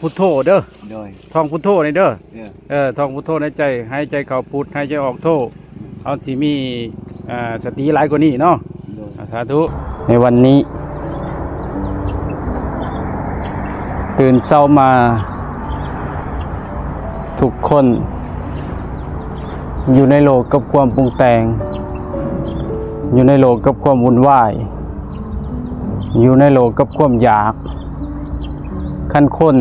ພຸດໂທເດີ ໂດຍ ທ່ອງພຸດໂທນີ້ເດີ ເອີ ເອີ ທ່ອງພຸດໂທໃນໃຈ ຫາຍໃຈເຂົ້າພຸດ ຫາຍໃຈອອກໂທ ເຮົາຊິມີ ເອີ ສະຕິຫຼາຍກວ່ານີ້ເນາະ ໂດຍ ອາ ສາທຸ. ໃນວັນນີ້ ຕື່ນເຊົ້າມາ ທຸກຄົນຢູ່ໃນໂລກກັບຄວາມປຸງແຕ່ງ ຢູ່ໃນໂລກກັບຄວາມວຸ່ນວາຍ ຢູ່ໃນໂລກກັບຄວາມຢາກ. ຄັນຄົນ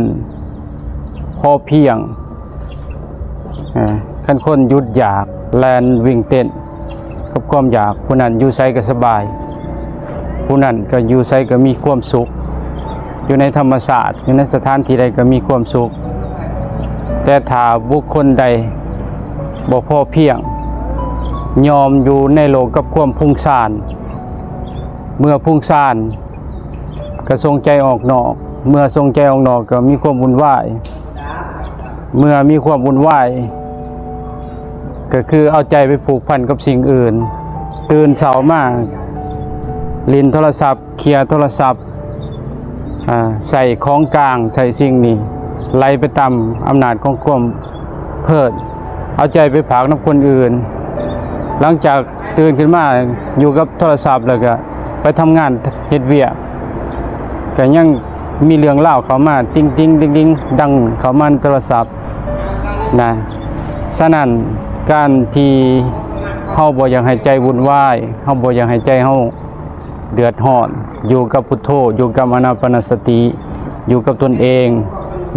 ພໍພຽງ ເອີ ຄັນຄົນຢຸດຢາກ ແລ່ນ ວິ່ງເຕັ້ນ ກັບຄວາມຢາກ ຜູ້ນັ້ນຢູ່ໃສກໍສະບາຍ ຜູ້ນັ້ນກໍຢູ່ໃສກໍມີຄວາມສຸກ ຢູ່ໃນທຳມະຊາດ ຢູ່ໃນສະຖານທີ່ໃດກໍມີຄວາມສຸກ. ແຕ່ຖ້າບຸກຄົນໃດບໍ່ພໍພຽງ ຍອມຢູ່ໃນໂລກກັບຄວາມຟຸ້ງຊານ ເມື່ອຟຸ້ງຊານ ກໍສົ່ງໃຈອອກນອກ ເມື່ອສົ່ງໃຈອອກນອກກໍມີຄວາມວຸ່ນວາຍ ເມື່ອມີຄວາມວຸ່ນວາຍ ກໍຄືເອົາໃຈໄປຜູກພັນກັບສິ່ງອື່ນ ຕື່ນເຊົ້າມາຫຼິ້ນໂທລະສັບ ເຄຍໂທລະສັບ ອາ ໃຊ້ຂອງກາງ ໃຊ້ສິ່ງນີ້ ໄຫຼໄປຕາມອຳນາດຂອງຄວາມ ເພີດ ເອົາໃຈໄປຝາກນຳຄົນອື່ນ. ຫຼັງຈາກຕື່ນຂຶ້ນມາຢູ່ກັບໂທລະສັບ ແລ້ວກະໄປທຳງານເຮັດວຽກ ກະຍັງມີເລື່ອງລາວເຂົ້າມາຕິງຕິງຕິງຕິງ ດັງເຂົ້າມາໃນໂທລະສັບນະ. ສະນັ້ນ ການທີ່ເຮົາບໍ່ຢາກໃຫ້ໃຈວຸ່ນວາຍ ເຮົາບໍ່ຢາກໃຫ້ໃຈເຮົາ ເດືອດຮ້ອນ ຢູ່ກັບພຸດໂທ ຢູ່ກັບອານາປານະສະຕິ ຢູ່ກັບຕົນເອງ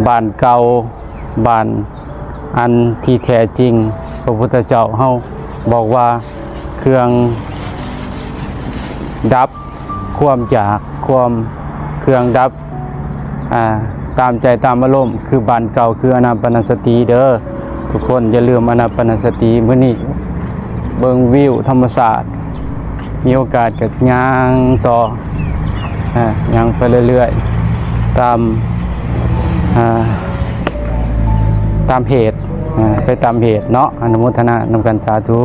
ບ້ານເກົ່າ ບ້ານອັນທີ່ແທ້ຈິງ. ພະພຸດທະເຈົ້າເຮົາບອກວ່າ ເຄື່ອງດັບຄວາມຢາກ ຄວາມ ເຄື່ອງດັບ ອາ ຕາມໃຈຕາມອາລົມ ຄືບ້ານເກົ່າ ຄືອານາປານະສະຕິເດີ. ທຸກຄົນຢ່າລືມອານາປານະສະຕິ. ມື້ນີ້ເບິ່ງວິວທຳມະຊາດ ມີໂອກາດກໍຍ່າງຕໍ່ ອາ ຍ່າງໄປເລື້ອຍໆ ຕາມ ອາ ຕາມເຫດ ອາ ໄປຕາມເຫດເນາະ. ອະນຸໂມທະນານຳກັນ ສາທຸ.